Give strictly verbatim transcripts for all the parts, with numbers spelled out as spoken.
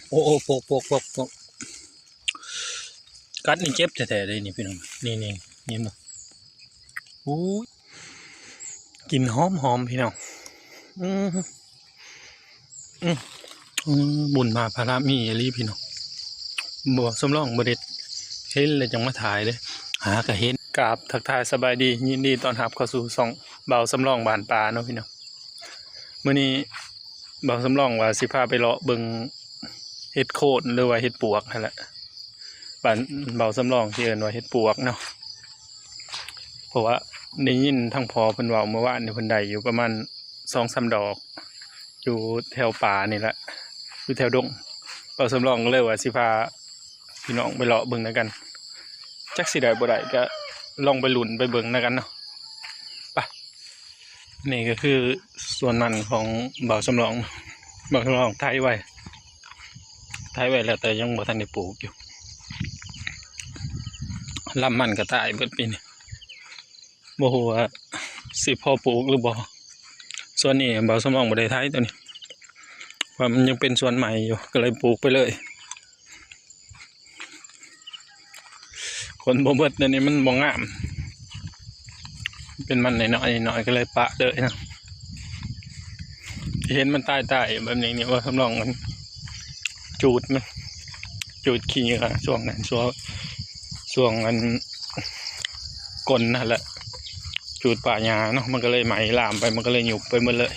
โอ้โอ้ ปกปกปกปก กัดนี่เจ็บแท้ๆเลยนี่พี่น้อง นี่นี่ นี่บ่ อู้ย กลิ่นหอมหอมพี่น้อง อืม อืม อืม บุญมาพาระมีอีหลีพี่น้อง บ่าวสำรองบ่ได้เห็นเลยจังมาถ่ายเลย หากะเห็น กราบทักทายสบายดี ยินดีต้อนรับเข้าสู่ช่องบ่าวสำรองบ้านป่าเนาะพี่น้อง มื้อนี้บ่าวสำรองว่าสิพาไปเลาะเบิ่งเห็ดโคนหรือว่าเห็ดปวกนั่นแหละ บ้านบ่าวสำรองสิเอิ้นว่าเห็ดปวกเนาะ เพราะว่าได้ยินทางพ่อเพิ่นเว้าเมื่อวานนี่ เพิ่นได้อยู่ประมาณสองสามดอก อยู่แถวป่านี่แหละ อยู่แถวดง บ่าวสำรองก็เลยว่าสิพาพี่น้องไปเลาะเบิ่งนำกัน จักสิได้บ่ได้ก็ลองไปลุ้นไปเบิ่งนำกันเนาะ ไป นี่ก็คือสวนมันของบ่าวสำรอง บ่าวสำรองไถไว้ ไถไว้แล้วแต่ยังบ่ทันได้ปลูกอยู่ ลำมันก็ตายเบิดปีนี้ บ่ฮู้ว่าสิพอปลูกหรือบ่ สวนนี้บ่าวสำรองบ่ได้ไถตัวนี้ ว่ามันยังเป็นสวนใหม่อยู่ ก็เลยปลูกไปเลย คนบ่เบิด เดี๋ยวนี้มันบ่งาม เป็นมันน้อยๆ น้อยๆ ก็เลยปะเลยนะ เห็นมันตายๆ แบบนี้นี่ บ่าวสำรองมันจูดมัน จูดขี้เหงื่อช่วงนั้น ช่วง ช่วงอัน กลนนั่นแหละ จูดป่าหญ้าเนาะ มันก็เลยไหม้ลามไป มันก็เลยหยุบไปหมดเลย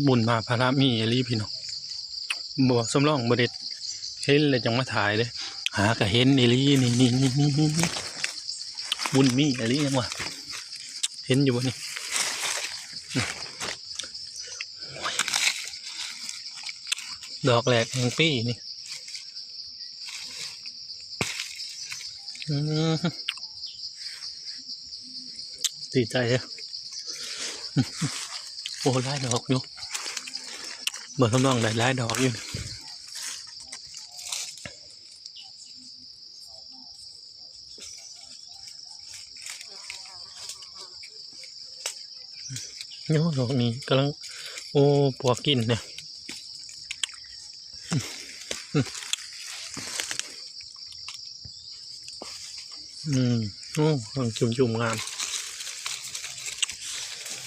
บุญมาพาระมีอีหลีพี่น้อง บ่าวสำรองบ่ได้เห็นเลยจังมาถ่ายเลย หากะเห็นอีหลี นี่นี่นี่นี่นี่ บุญมีอีหลียังวะ เห็นอยู่บ่นี่ ดอกแรกแห่งปีนี่ อืม ดีใจเลย โอ้ หลายดอกอยู่ บ่าวสำรองได้หลายดอกอยู่ โอ้ ดอกนี้กำลัง โอ้ ปวกกินเนี่ย อืม โอ้ กำลังจุ่มๆ งาม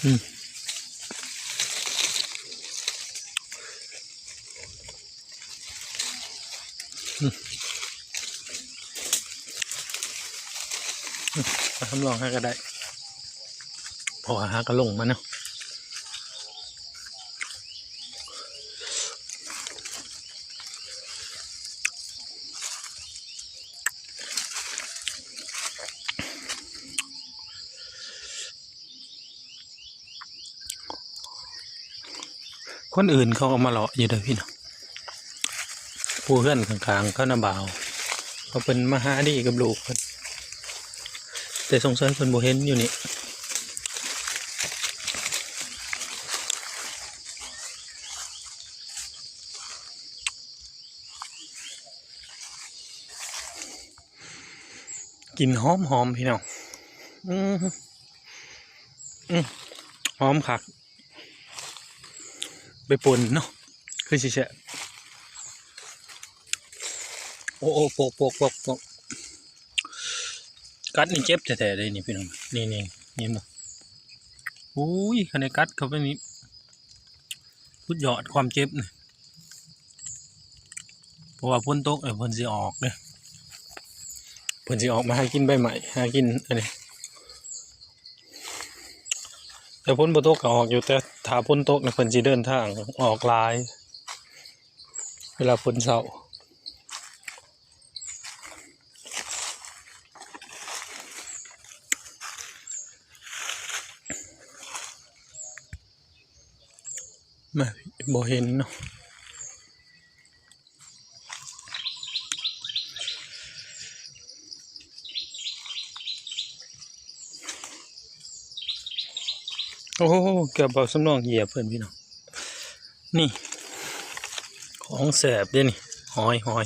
อืม อืม อืม เอาทำลองให้ก็ได้ เพราะว่าหากะลงมาเนาะ คนอื่นเขาก็มาเลาะอยู่เด้อพี่น้อง ผู้เฮือนข้างๆ เขาน่ะบ่าว เขาเป็นมาหาดีกับลูกเพิ่น แต่สงสัยเพิ่นบ่เห็นอยู่นี่ กลิ่นหอมหอมพี่น้อง อืม อืม หอมคัก ไปป่นเนาะ คือสิแซ่บ โอ้โอ้ ปกปกปกปก กัดนี่เจ็บแท้ๆเลยนี่พี่น้อง นี่นี่ นี่บ่ อุ้ย คันได้กัดเข้าไปนี่ สุดยอดความเจ็บนี่ เพราะว่าฝนตกเนี่ยเพิ่นสิออกเนี่ย เพิ่นสิออกมาหากินใบไม้ หากินอันนี้ แต่ฝนบ่ตกก็ออกอยู่ แต่ถ้าฝนตกเนี่ยเพิ่นสิเดินทางออกหลาย เวลาฝนเซา มา บ่เห็นเนาะ โอ้โห เกือบบ่าวสำรองเหยียบเพิ่นพี่น้อง นี่ ของแซ่บเด้นี่ หอย หอย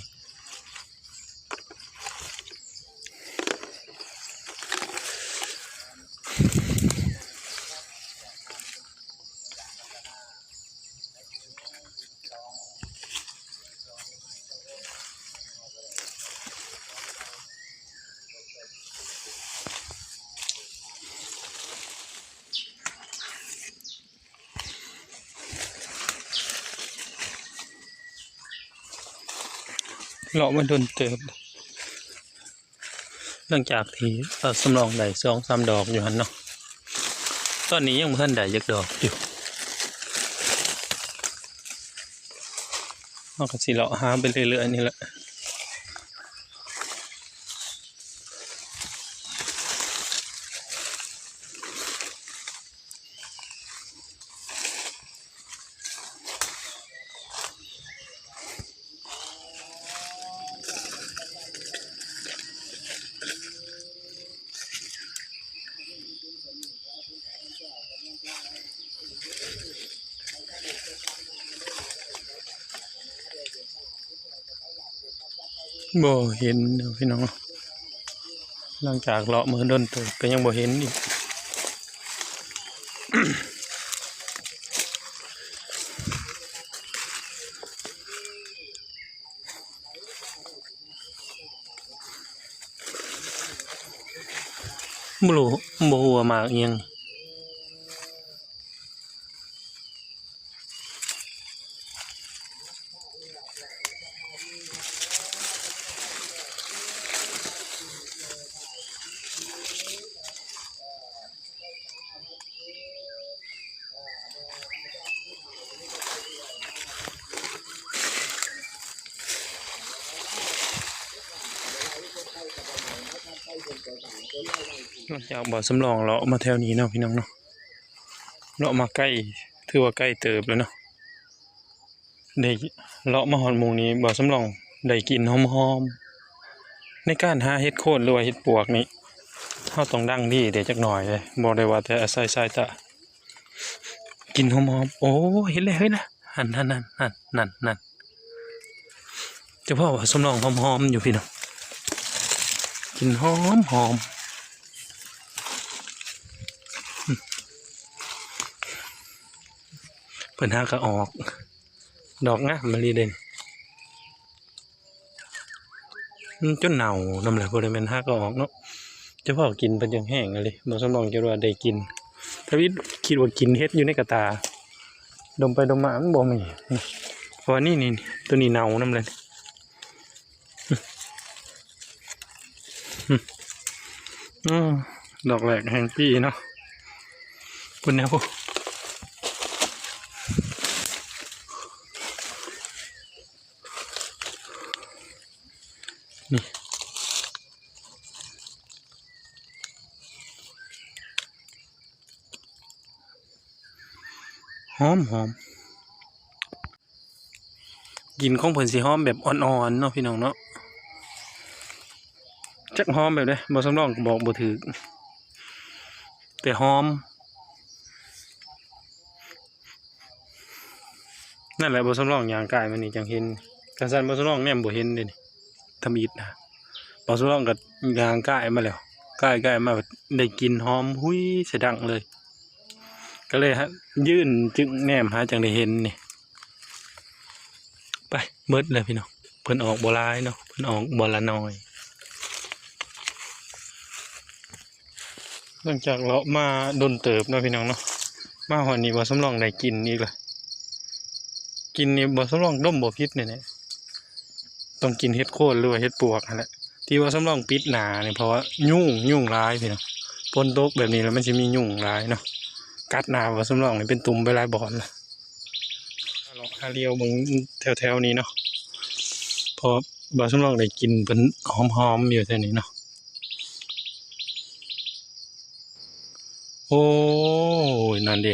เลาะมาโดนเติบ หลังจากที่บ่าวสำรองได้สองสามดอกอยู่หั่นเนาะ ตอนนี้ยังบ่ทันได้จักดอกอยู่ เราก็สิเลาะหาไปเรื่อยๆนี่แหละ บ่เห็นเนาะพี่น้อง หลังจากเลาะมาโดนเติบก็ยังบ่เห็นอีก บ่รู้ บ่ฮู้ว่าหมากอิหยัง หลังจากบ่าวสำรองเลาะมาแถวนี้เนาะพี่น้องเนาะ เลาะมาใกล้ ถือว่าใกล้เติบแล้วเนาะ ได้เลาะมาฮอดหม่องนี้ บ่าวสำรองได้กลิ่นหอมๆ ในการหาเห็ดโคนหรือว่าเห็ดปลวกนี่ เราต้องดั้งดีเด้จักหน่อยเด้ บ่ได้ว่าแต่อาศัยสายตา กลิ่นหอมๆ โอ้ เห็นแล้ว เห็นแล้ว หั่นๆๆ หั่น นั่นๆ เฉพาะว่าสำรองหอมๆ อยู่พี่น้อง กลิ่นหอมๆ อืม เพิ่นหากะออก ดอกงามอีหลีเด้ อืม จนเน่านำแหละ บ่ได้แม่นหากะออกเนาะ เฉพาะกลิ่นเพิ่นจั่งแฮงอีหลี บ่าวสำรองคิดว่าได้กลิ่น ทวิตคิดว่ากลิ่นเห็ดอยู่ในกระตา ดมไปดมมามันบ่มี เพราะว่านี่ นี่ ตัวนี้เน่านำเลย อืม ดอกแรกแห่งปีเนาะ พุ้นแหน่พุ้น นี่ หอมๆ กลิ่นของเพิ่นสิหอมแบบอ่อนๆ เนาะพี่น้องเนาะ จักหอมแบบใด บ่าวสำรองก็บอกบ่ถืก แต่หอม นั่นแหละ บ่าวสำรองย่างกายมานี่จั่งเห็น คันซั้นบ่าวสำรองแนมบ่เห็นเด้นี่ ทำอิฐนะ บ่าวสำรองก็ย่างกายมาแล้ว กาย กายมาได้กลิ่นหอมหุยสะดั้งเลย ก็เลยฮะ ยืนจึงแนมหาจั่งได้เห็นนี่ ไป เบิดเลยพี่น้อง เพิ่นออกบ่หลายเนาะ เพิ่นออกบ่ละน้อย หลังจากเลาะมาโดนเติบเนาะพี่น้องเนาะ มาฮอดนี่บ่าวสำรองได้กลิ่นอีกละ กลิ่นนี่บ่าวสำรองดมบ่ผิดนี่แหละ ต้องกลิ่นเห็ดโคนหรือว่าเห็ดปลวกหั่นแหละ ที่บ่าวสำรองปิดหน้านี่เพราะว่ายุง ยุงหลายพี่น้อง ฝนตกแบบนี้แล้วมันสิมียุงหลายเนาะ กัดหน้าบ่าวสำรองนี่เป็นตุ่มไปหลายบ่อนละ เลาะหาเหลียวเบิ่งแถวๆนี้เนาะ เพราะบ่าวสำรองได้กลิ่นเพิ่นหอมๆอยู่แถวนี้เนาะ โอ้ย นั่นเด้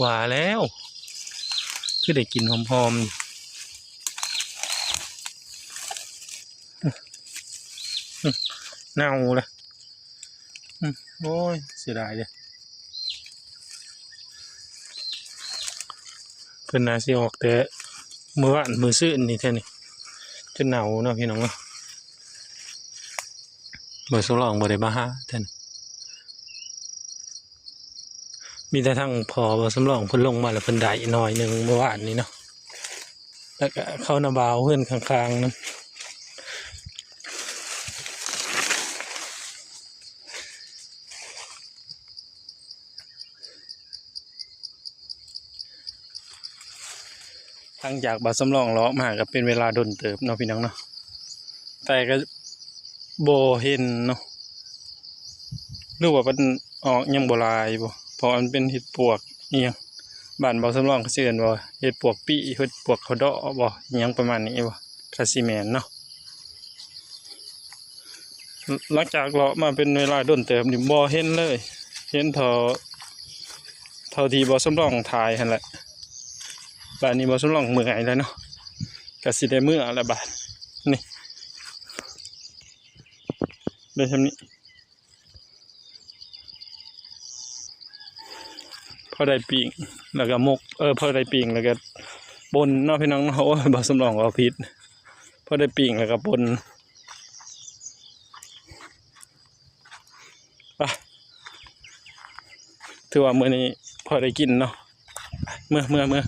ว่าแล้ว คือได้กลิ่นหอมๆ เน่าละ อืม โอ้ย เสียดายเด้ เพิ่นน่าสิออกแต่มื้อวานมื้อซืนนี่แท้นี่ จนเน่าเนาะพี่น้องเนาะ บ่าวสำรองบ่ได้มาหาแท้นี่ มีแต่ทางพ่อบ่าวสำรองเพิ่นลงมาแล้วเพิ่นได้หน่อยหนึ่งมื้อวานนี้เนาะ แล้วก็เข้านาบ่าวเฮือนข้างๆนั่น หลังจากบ่าวสำรองเลาะมาก็เป็นเวลาโดนเติบเนาะพี่น้องเนาะ แต่ก็บ่เห็นเนาะ หรือว่ามันออกยังบ่หลายบ่ เพราะมันเป็นเห็ดปวกอีหยัง บ้านบ่าวสำรองเขาสิเอิ้นว่าเห็ดปวกปี้ เห็ดปวกเขาเดาะบ่ อีหยังประมาณนี้บ่ ก็สิแม่นเนาะ หลังจากเลาะมาเป็นเวลาโดนเติบนี่บ่เห็นเลย เห็นเท่า เท่าที่บ่าวสำรองถ่ายหั่นแหละ บาดนี้บ่าวสำรองเมื่อยแล้วเนาะ ก็สิได้เมือแล้วบาดนี่ ได้ส่ำนี้ พอได้ปิ้งแล้วก็หมก เออ พอได้ปิ้งแล้วก็ป่นเนาะพี่น้องเนาะ โอ้ย บ่าวสำรองเว้าผิด พอได้ปิ้งแล้วก็ป่น ไป ถือว่ามื้อนี้พอได้กินเนาะ เมือ เมือ เมือ